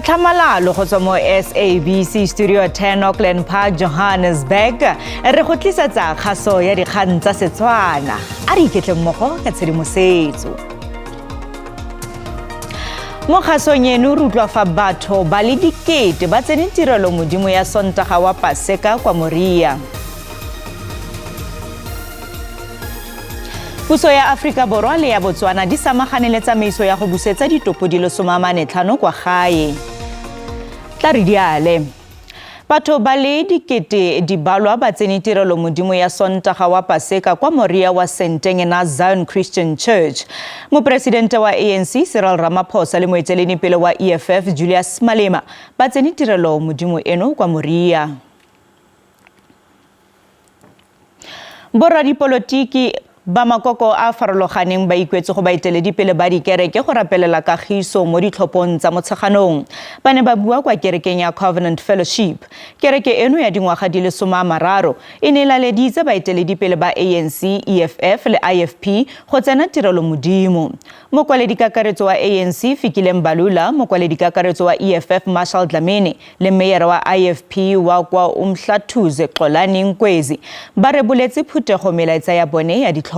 Tlhamalalo go tswa mo SABC Studio 10 Auckland Park, Johannesburg, re go tlisetsa kgaso ya dikgang tsa Setswana. A re iketle mmogo ka tshedimosetso. Mo kgasong eno re utlwa fa batho ba le dikete ba tsene tirelo modimo ya Sontaga wa Paseka kwa Moria. Puso ya Aforika Borwa le ya Botswana di samagane le tsamaiso ya go busetsa ditopo di le 45 kwa gae. Tla re diale. Batho ba le dikete di balwa ba tsene tirelo modimo ya Sontaga wa Paseka kwa Moria wa Sentengena Zion Christian Church. Moporesidente wa ANC Cyril Ramaphosa le moeteledipele wa EFF Julius Malema ba tsene tirelo modimo eno kwa Moria. Boradipolotiki ba makoko a a farologaneng ba ikwetse go baeteledipele ba dikereke go rapelela kagiso mo ditlhophong tsa Motsheganong. Ba ne ba bua kwa kerekeng ya Covenant Fellowship. Kereke eno ya dingwaga di le 30 e ne e laleditse baeteledipele ba ANC, EFF le IFP go tsena tirelo modimo. Mokwaledikakaretso wa ANC Fikile Mbalula, mokwaledikakaretso wa EFF Marshall Dlamini le meyara wa IFP wa kwa Umhlathuze Xolani Nkwezi ba reboletse phuthego melaetsa ya bone ya ditlhopho.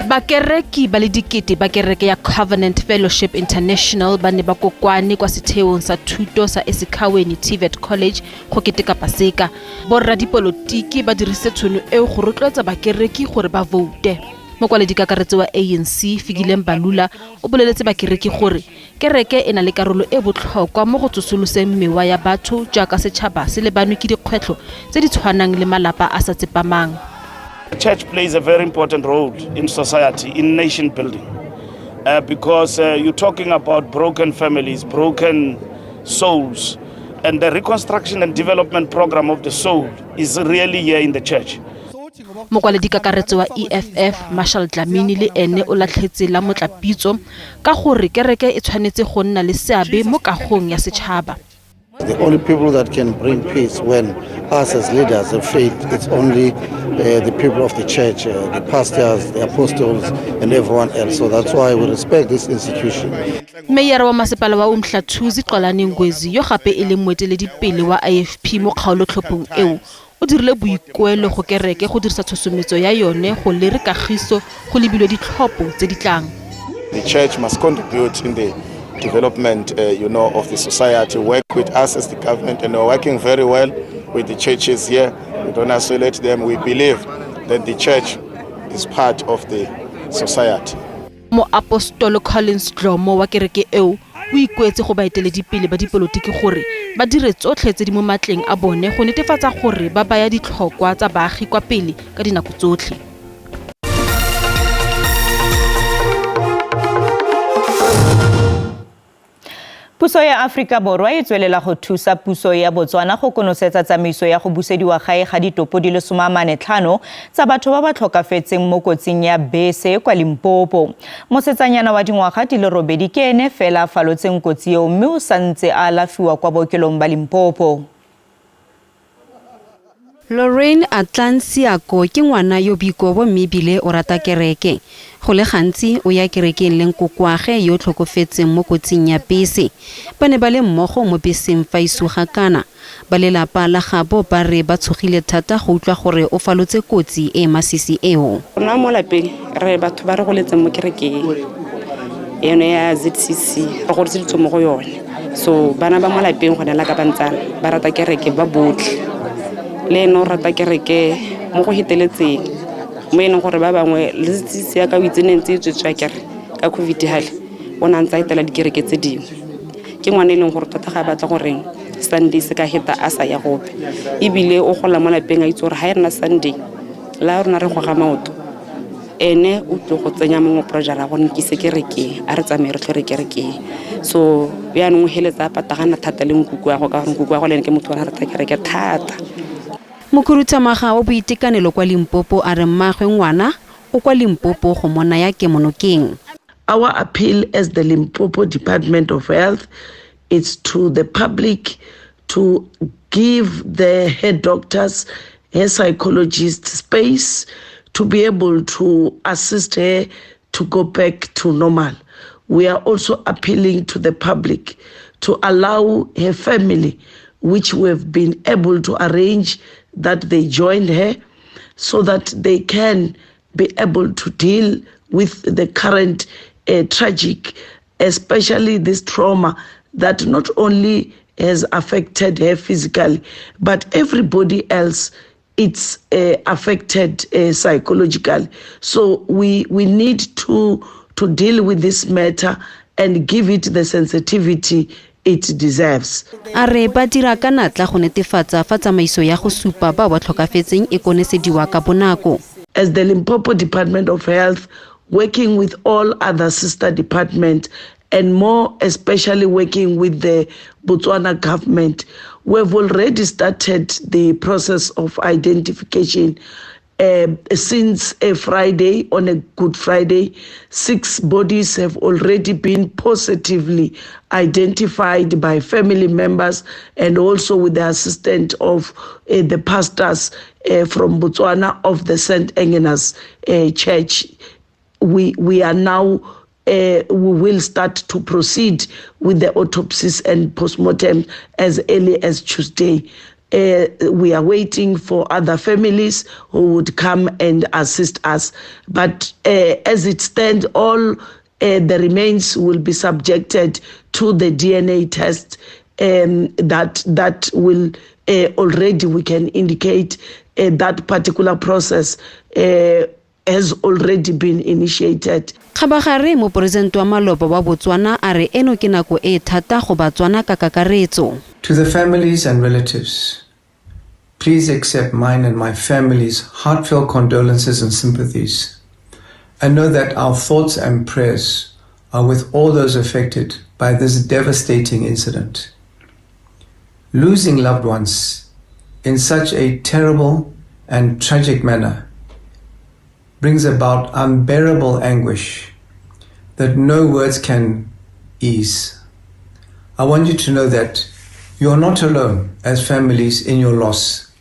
Bakereki ba le dikete ba kereke ya Covenant Fellowship International ba ne ba kokwane kwa setheong sa thuto sa Esikhaweni TVET College go keteka Paseka. Borradipolotiki ba dirisitse tshono eo go rotloetsa bakereki gore ba voute. Mokwaledikakaretso wa ANC Fikile Mbalula o boleletse bakereki gore Kereke e na le karolo e botlhokwa mo go tsosoloseng mewa ya batho jaaka setšhaba se lebanwe ke dikgwetlho tse di tshwanang le malapa a sa tsepamang. The church plays a very important role in society, in nation building, because you're talking about broken families, broken souls, and the reconstruction and development program of the soul is really here in the church. Mokwaledikakaretso wa EFF Marshall Dlamini le ene o latlhetse la motlapitso ka gore kereke e tshwanetse go nna le seabe mo kagong ya setšhaba. The only people that can bring peace when us as leaders have failed, it's only the people of the church, the pastors, the apostles, and everyone else. So that's why we respect this institution. Meyara wa masepala wa Umhlathuze Xolani Ngwezi yo gape e leng moeteledipele wa IFP mo kgaolotlhophong eo o dirile boikuelo go kereke go dirisa tshosometso ya yone go lere kagiso go lebilwe ditlhopho tse di tlang. The church must contribute in the development of the society, work with us as the government, and we're working very well with the churches here. We don't isolate them. We believe that the church is part of the society. Moapostolo Collins Dlomo wa kereke eo o ikuetse go baeteledipele ba dipolotiki gore ba dire tsotlhe tse di mo matleng a bone go netefatsa gore ba baya ditlhokwa tsa baagi kwa pele ka dinako tsotlhe. Puso ya Aforika Borwa e tswelela go thusa puso ya Botswana go konosetsa tsamaiso ya go busediwa gae ga ditopo di le 45 tsa batho ba ba tlhokafetseng mo kotsing ya bese kwa Limpopo. Mosetsanyana wa dingwaga di le 8 ke ene fela a falotseng kotsi eo mme o santse a alafiwa kwa bookelong ba Limpopo. Lorraine Atlan Siako ke ngwana yo boikobo mme ebile o rata kereke. Go le gantsi o ya kerekeng le nkokoage yo o tlhokofetseng mo kotsing ya bese. Ba ne ba le mmogo mo beseng fa e sugakana. Ba lelapa la gabo ba re ba tshogile thata go utlwa gore o falotse kotsi e e masisi eo. Rona mo lapeng re batho ba re goletseng mo kerekeng eno ya ZCC, re godiseditswe mo go yone. So bana ba mo lapeng gone la ka bantsana ba rata kereke ba botlhe, le ene o rata kereke mo go feteletseng, mo e leng gore ba bangwe le ZCC ya ka o itse ne ntse e tswetswe ya kere ka COVID hale o ne a ntse a etela dikereke tse dingwe. Ke ngwana e leng gore tota ga a batla goreng Sunday se ka heta a sa ya gope, ebile o gola mo lapeng a itse gore ga e rena Sunday la rona re goga maoto, ene o tlile go tsenya mongwe project ya gore nkise kerekeng, a re tsamaye re tlhore kerekeng. So jaanong o heletsa a patagana thata le nkuku wa go, ka gore nkuku wa go le ene ke motho o ne a rata kereke thata. Mokhuduthamaga wa boitekanelo kwa Limpopo a re mmaagwe ngwana o kwa Limpopo go mo naya kemonokeng. Our appeal as the Limpopo Department of Health is to the public to give the head doctors, her psychologists space to be able to assist her to go back to normal. We are also appealing to the public to allow her family, which we have been able to arrange that they join her so that they can be able to deal with the current uh, tragic, especially this trauma that not only has affected her physically, but everybody else it's uh, affected uh, psychologically. So we we need to to deal with this matter and give it the sensitivity it deserves. A re ba dira ka natla go netefatsa fa tsamaiso ya go supa bao ba tlhokafetseng e konesediwa ka bonako. As the Limpopo Department of Health, working with all other sister departments and more especially working with the Botswana government, we've already started the process of identification uh, since a Friday, on a Good Friday, six bodies have already been positively identified by family members and also with the assistance of uh, the pastors uh, from Botswana of the St. Engenas uh, Church. We, we are now uh, we will start to proceed with the autopsies and postmortem as early as Tuesday. Uh, we are waiting for other families who would come and assist us. But uh, as it stands, all uh, the remains will be subjected to the DNA test um, that that will uh, already we can indicate uh, that particular process uh, has already been initiated. Kgabagare moporesidente wa maloba wa Botswana a re eno ke nako e e thata go Batswana ka kakaretso. To the families and relatives, please accept mine and my family's heartfelt condolences and sympathies, and know that our thoughts and prayers are with all those affected by this devastating incident. Losing loved ones in such a terrible and tragic manner brings about unbearable anguish that no words can ease. I want you to know that you are not alone as families in your loss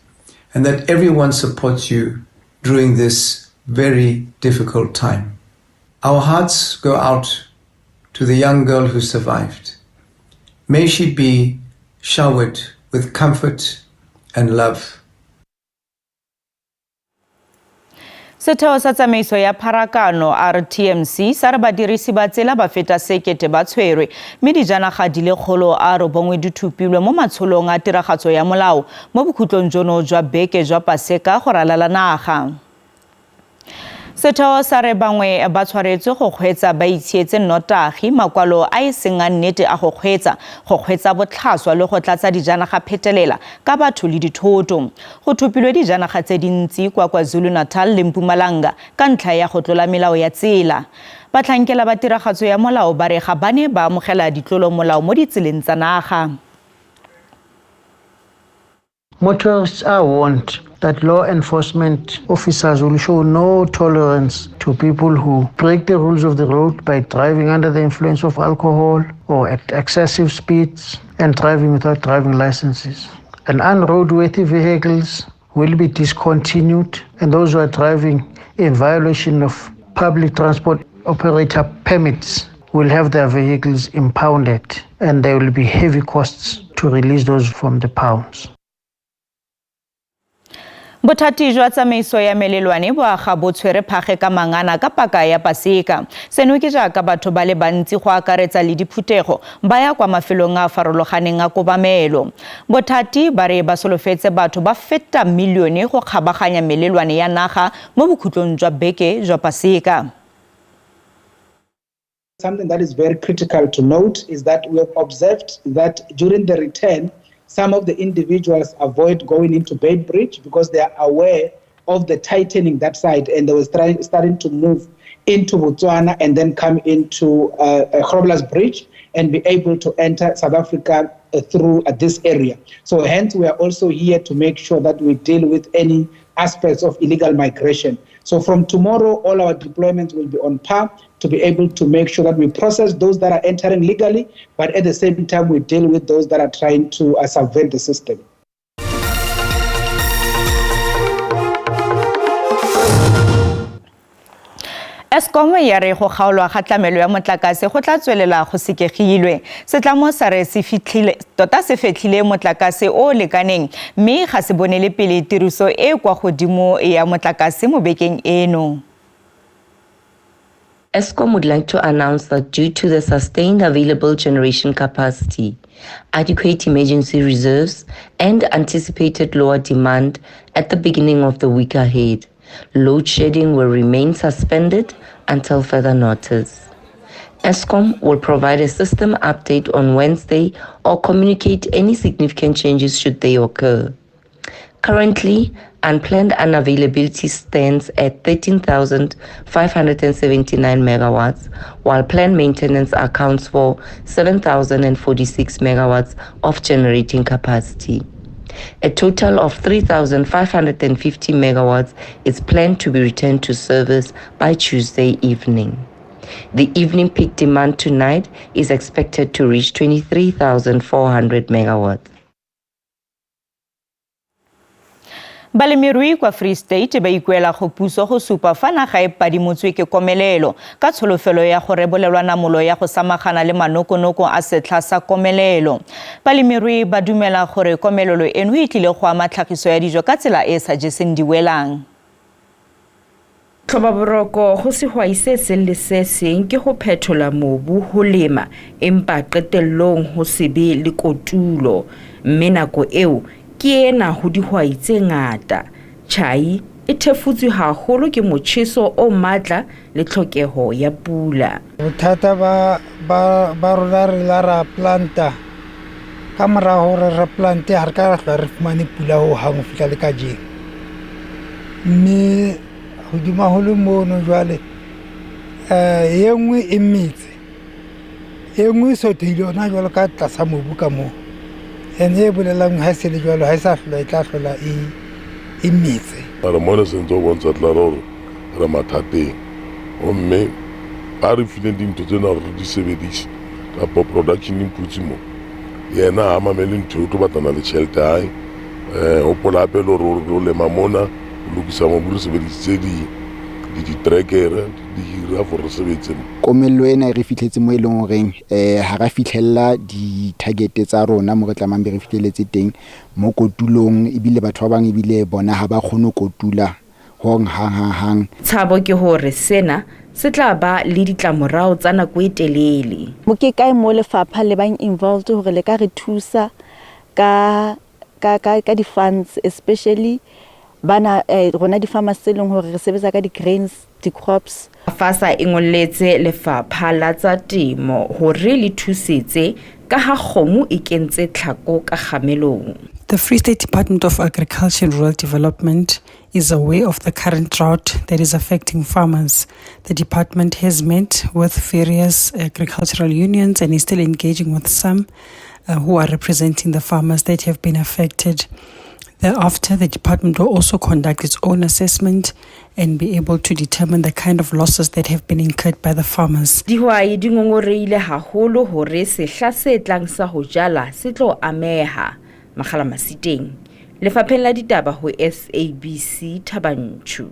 and that everyone supports you during this very difficult time. Our hearts go out to the young girl who survived. May she be showered with comfort and love. Setheo sa tsamaiso ya pharakano RTMC sa re badirisi ba tsela ba feta sekete ba tshwerwe mme dijanaga di le 109 di thupilwe mo matsholong a tiragatso ya molao mo bokhutlong jono jwa beke jwa Paseka go ralala naga. Setheo sa re bangwe ba tshwaretswe go kgweetsa ba itshietse nnotagi, makwalo a e seng a nnete a go kgweetsa, go kgweetsa botlhaswa le go tlatsa dijanaga phetelela ka batho le dithoto. Go thopilwe dijanaga tse dintsi kwa KwaZulu-Natal le Mpumalanga ka ntlha ya go tlola melao ya tsela. Batlhankela ba tiragatso ya molao ba re ga ba ne ba amogela ditlolomolao mo ditseleng tsa naga. Motorists are warned that law enforcement officers will show no tolerance to people who break the rules of the road by driving under the influence of alcohol or at excessive speeds and driving without driving licenses. And unroadworthy vehicles will be discontinued, and those who are driving in violation of public transport operator permits will have their vehicles impounded, and there will be heavy costs to release those from the pounds. Bothati jwa tsamaiso ya melelwane bo aga bo tshwere phage ka mangana ka paka ya Paseka. Seno ke jaaka batho ba le bantsi go akaretsa le diphuthego ba ya kwa mafelong a a farologaneng a kobamelo. Bothati ba re ba solofetse batho ba feta milione go kgabaganya melelwane ya naga mo bokhutlong jwa beke jwa Paseka. Something that is very critical to note is that we have observed that during the return, some of the individuals avoid going into Beitbridge because they are aware of the tightening that side, and they were starting to move into Botswana and then come into Groblersbrug Bridge and be able to enter South Africa through this area. So hence we are also here to make sure that we deal with any aspects of illegal migration. So from tomorrow, all our deployments will be on par to be able to make sure that we process those that are entering legally, but at the same time, we deal with those that are trying to subvert the system. Eskom ya re go kgaolwa ga tlamelo ya motlakase go tla tswelela go sekegilwe. Setlamo sa re se fitlhile tota se fetlhile motlakase o o lekaneng mme ga se bonele pele tiriso e e kwa godimo ya motlakase mo bekeng eno. Eskom would like to announce that due to the sustained available generation capacity, adequate emergency reserves, and anticipated lower demand at the beginning of the week ahead, load shedding will remain suspended until further notice. Eskom will provide a system update on Wednesday or communicate any significant changes should they occur. Currently, unplanned unavailability stands at 13,579 megawatts, while planned maintenance accounts for 7,046 megawatts of generating capacity. A total of 3,550 megawatts is planned to be returned to service by Tuesday evening. The evening peak demand tonight is expected to reach 23,400 megawatts. Balemirui kwa Free State ba ikuela go puso go supa fa naga e padimotswe ke komelelo ka tsholofelo ya go rebolelwa namolo ya go samagana le manokonoko a setlha sa komelelo. Balemirui ba dumela gore komelelo eno e tlile go ama tlhagiso ya dijo ka tsela e e sa jeseng diwelang. Tlhobaboroko ho sehwai se seng le se seng ke ho phethola mobu ho lema empa qetellong ho se be le kotulo, mme nako eo ke ena ho dihwai tse ngata. Tjhai e thefutswe haholo ke motjheso o matla le tlhokeho ya pula. Bothata ba, ba, ba rona re la ra planta ka mora hore re plante ha re ka ra hlola re fumane pula ho hang ho fihla le kajeno. Mme hodima ho le mono jwale um e nngwe e metse e nngwe e sothehile yona jwalo ka tlasa mobu ka moo and e bolelang ha e se le jwalo ha e sa hlola e tla hlola e e metse. Mara mone sentse o bontsha tlara gore re mathateng gomme ba re fileng dintho tsena gore re di sebedise kapo production inputs mo yena ha mamele ntho o tlo batlana le tšhelete hae um gopola gape le gore o lema mona o lokisa mobu re sebedisitse di-trackere di hira for re sebetse mo. Komello ena e re fitlhetse mo e leng horeng um ha ra fitlhella di-target tsa rona mo re tlamang be re fitlheletse teng mo kotulong ebile batho ba bang ebile bona ha ba kgone ho kotula hong hang hang hang. Tshabo ke hore sena se tla ba le ditlamorao tsa nako e telele. Mo ke kae mo lefapha le bang involved hore le ka re thusa ka ka ka ka di-funds especially bana eh, rona di-farmers tse leng hore re sebetsa ka di-grains di-crops. AFASA e ngolletse Lefapha la tsa Temo hore le thusetse ka ha kgomo e kentse tlhako ka kgamelong. The Free State Department of Agriculture and Rural Development is aware of the current drought that is affecting farmers. The department has met with various agricultural unions and is still engaging with some who are representing the farmers that have been affected. Thereafter, the department will also conduct its own assessment and be able to determine the kind of losses that have been incurred by the farmers. Dihwai di ngongorehile haholo hore sehla se tlang sa ho jala se tlo ameha. Makgala Masiteng, Lefapheng la Ditaba ho SABC Thaba Nchu.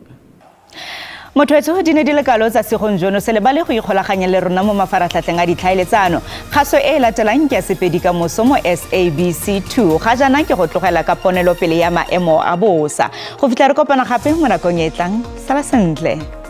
Motho di ne di le kalo tsa segong jono se lebale go ikgolaganya le rona mo mafaratlhatlheng a ditlhaeletsano. Kgaso e e latelang ke ya Sepedi ka moso mo SABC 2. Ga jaana ke go tlogela ka ponelopele ya maemo a bosa. Go fitlha re kopana gape mo nakong e e tlang, sala sentle.